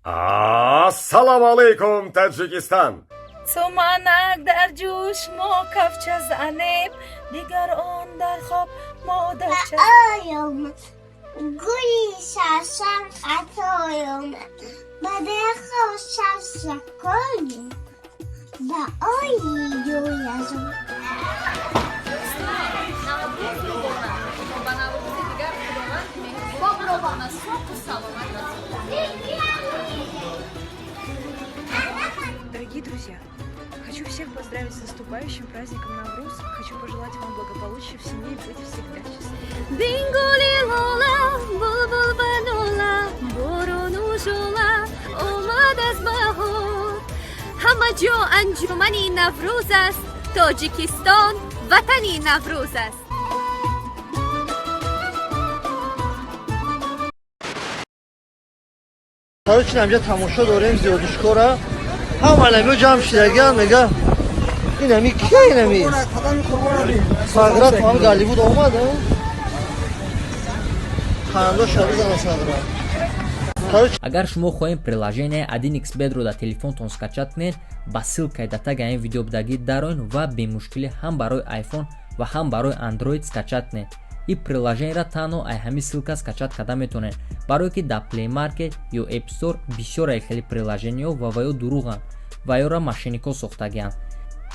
Ассалому алайкум, Таджикистан! Суманак дар ҷӯш, мо кафча занем, дигар он дар хоб мо дарча. Оёмад гули шашам қатоёмад ба дехо шашакони ба ои ҷӯязон. Наврӯз муборак! Ба Наврӯзи дигар Худованд меҳрубон соқу саломат расонад. Дорогие друзья, хочу всех поздравить с наступающим праздником Навруз. Хочу пожелать вам благополучия в семье и быть всегда счастливыми. Бин гули лола, булбул ба нола, борону шола, омад аз баҳор. Ҳама ҷо анҷумани Наврӯз аст, Тоҷикистон ватани Наврӯз аст. Короче, инҷа тамошо дорем зиёдушкора. Ҳама аламиё ҷамъ шидагиан, мега инами кия, инами Саграт ҳам Голливуд омад, ханда шабизана Саграт. Агар шумо хоҳем приложение 1xBet-ро дар телефонтон скачать кунед, ба ссылкаи дар таги ин видео будагӣ дароен ва бемушкилӣ ҳам барои iPhone ва ҳам барои Android скачать кунед. Ин приложениеро танҳо ай ҳамин ссылка скачать карда метавонед, барое ки дар Play Market ё App Store бисёр ай хели приложениҳо ва ва ё дурӯғанд ва ёро мошенникҳо сохтагианд.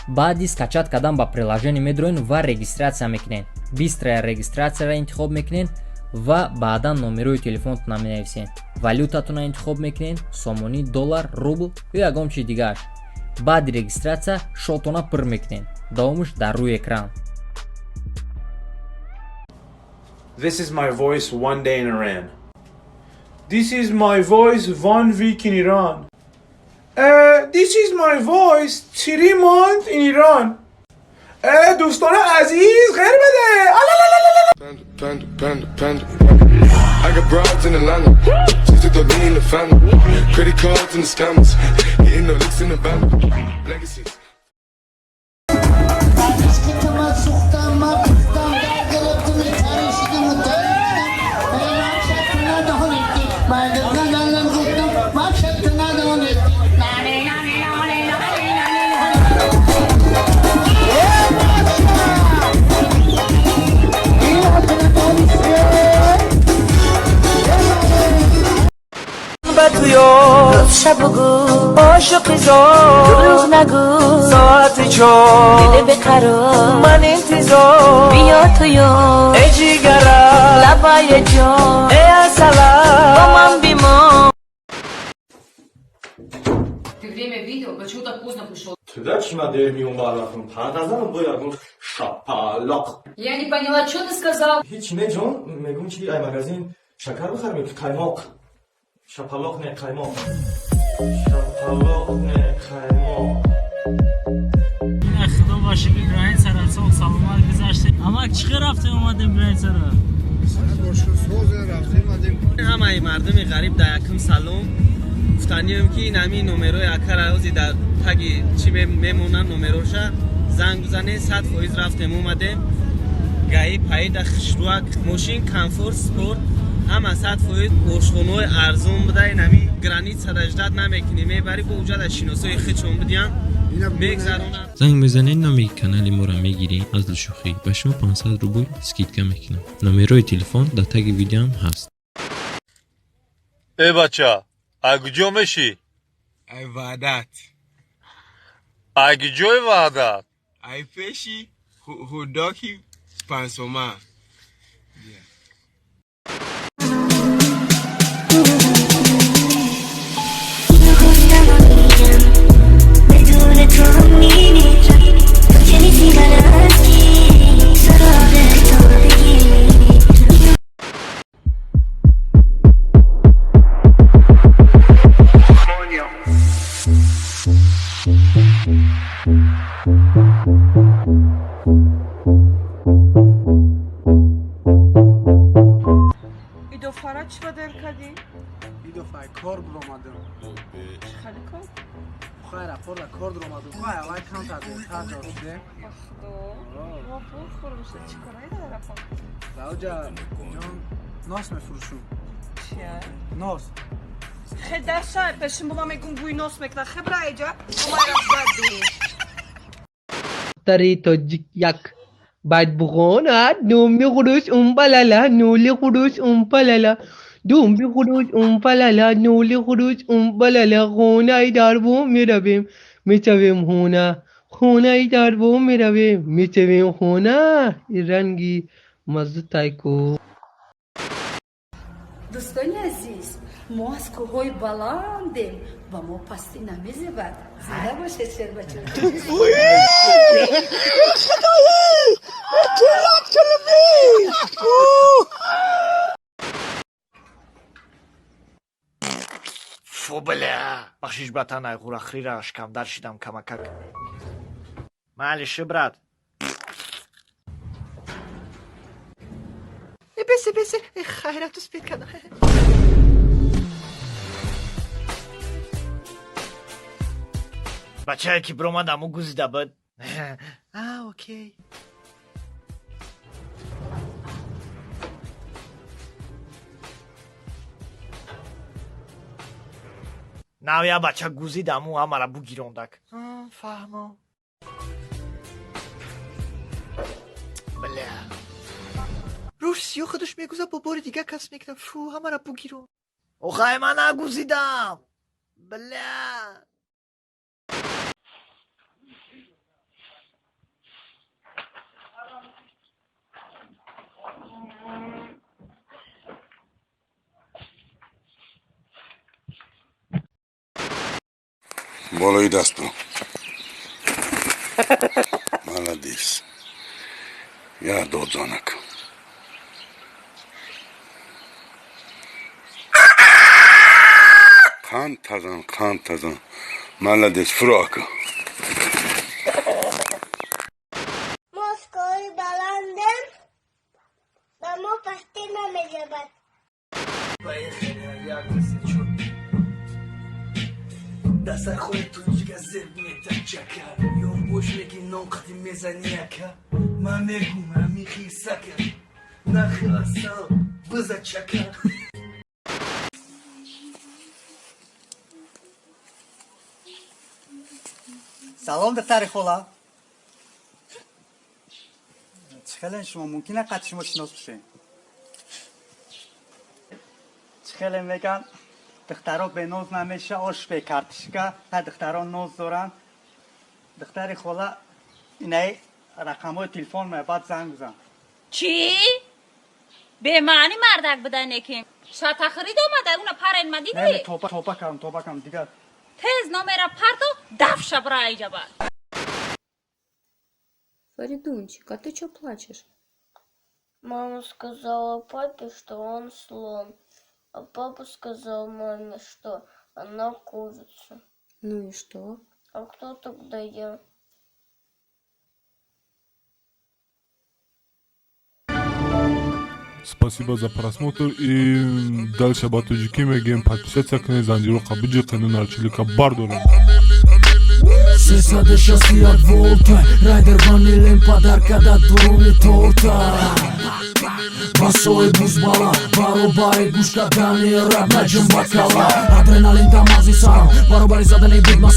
Баъди скачать кардан ба приложение медроен ва регистрация мекунед. Быстрая регистрацияро интихоб мекунед ва баъдан номерои телефонтона менависед, валютатонро интихоб мекунед: сомонӣ, доллар, рубл ё ягон чизи дигааш. Баъди регистрация шотона пур мекунед. Давомаш дар рӯи экран. This is my voice one day in Iran. This is my voice one week in Iran. This is my voice 3 months in Iran. دوستان عزیز خیر بده. Panda, panda, panda, panda. I got broads in Atlanta. Just to lean the family. Credit cards and the scammers. Hitting the licks in the bando. Legacies. عشق من سوختم من پختم در گرفتم ترشیدم و ترشیدم ندانستی من گفتم من شد ندانستی نانی نانی نانی نانی نانی. به تو یار شب بگو عاشقی زار دروغ نگو ساعت 4 دل بقرار من انتظار بیا تو یار ای جیگرم لبای جان ای اصلا با من بیمار. Ты время видел? Почему так поздно пришел? Туда чи ма дер меомадам, паназанам бо ягон шапалоқ. Я не поняла, что ты сказал? Ҳеч не, ҷон, мегум чи ай магазин шакар бихарем ки қаймоқ. Шапалоқ не, қаймоқ. Шапалоқ не, қаймоқ. Худо ба шукр, границара соғ саломат гузаштем. Амак, чӣ хел рафтем омадем границара? Ҳамаи мардуми ғариб дар якум салом гуфтанием, ки ин ҳамин номерои акара ҳози дар таги чӣ мемонанд, номероша занг бизанед, 100% рафтем омадем. Гаи паида хушруак, мошин комфорт, спорт, ҳама 100%, ошхонаҳои арзон буда. Ин ҳамин границада ждать намекунӣ, мебарӣ бо уҷада шиносои хичон будиян, мегзаронанд. Занг мезанед, номи канали моро мегирӣ, аз душухӣ ба шумо 500 рубл скидка мекунам. Номерои телефон дар таги видеоам ҳаст. Э бача, ай куҷо мешӣ? Ай Ваҳдат. Ай куҷои Ваҳдат? Ай пеши Ҳудоки Пансома. بدون تو میمیرم تو که نیستی من از کی سراغ تو بگیرم. Идофара чӣ ба дер кардӣ? Идофай кор биромадам. Чӣ хали кор? Хайра порла кор биромадам. Хай аввал камтар дертар ҷавоб шудем. Ба худо, мо бухӯр мешад. Чӣ корае дар аэропорт? Даоҷа ҷон нос мефурӯшум. Чия? Нос. Хе даша пешим бума мегум бӯи нос мекунад. Хе бра эҷа. Омайра. Духтари тоҷик як байт бухонад: думи хурус умпалала, нули хурус умпалала, думи хурус умпалала, нули хурус умпалала, хонаи дарбон меравем, мешавем хона, хонаи дарбон меравем, мешавем хона. Ранги мазутайку. Дӯстони азиз, мо аз кӯҳҳои баландем, ба мо пастӣ намезебад. Зинда бошед, шербачо. Худоё, тулат кардӣ. Фу, бля, бахшиш, братан, ай ғурахрира шикамдар шидам камакак. Майли ши, брат. Бесе, бесе, хайрату спид кардам. Бачае ки биромад, аму гузида буд. А, окей. Нав я бача гузид, аму ҳамара бугирондак. Фаҳмо. Бля. Рӯш сиё худаш мегуза, бо бори дига кас мекунам. Фу, ҳамара бугирон. Охай, ман нагузидам. Бля. Болои даст бу. Молодец. Я додзанак. Қанд тазан, қанд тазан. Молодец, фуро ака. Мо аз кӯҳҳои баландем, ба мо пастӣ намезебад. Поехали, як чор. Дастархони тоҷика зеб метачака, ё бош меги нон қади мезани ака. Ман мегум ами хисака, нархи асал биза чака. Салом, духтари хола. Чӣ хелен шумо? Мумкина қад шумо шинос бишем? Чӣ хеле меган, духтаро беноз намеша, ош бе картишка. Ҳа, духтаро ноз доранд. Духтари хола, инаи рақамҳои телефон ма, баъд занг бизан. Чӣ? Бемаънӣ мардак буда неки. Шатахрид омада, уна парен ма Не, дидӣ? тоба, тоба кардам, тоба кардам дигар. Тез номера парто, дафша бра иҷаба. Фаридунчик, а ты чё плачешь? Мама сказала папе, что он слон, а папа сказал маме, что она курица. Ну и что? А кто тогда я? Спасибо за просмотр и дальше ба тоҷикӣ мегӯем: подписаться кунед, занҷироқа биҷиқену нарчилика бардорем. 361 волта, райдер ванилем подарка да дуруни торта. Басои бузбала баробари гӯш кардани раб наҷим бакала. Адреналин да мағзи сарам баробари задани бигма.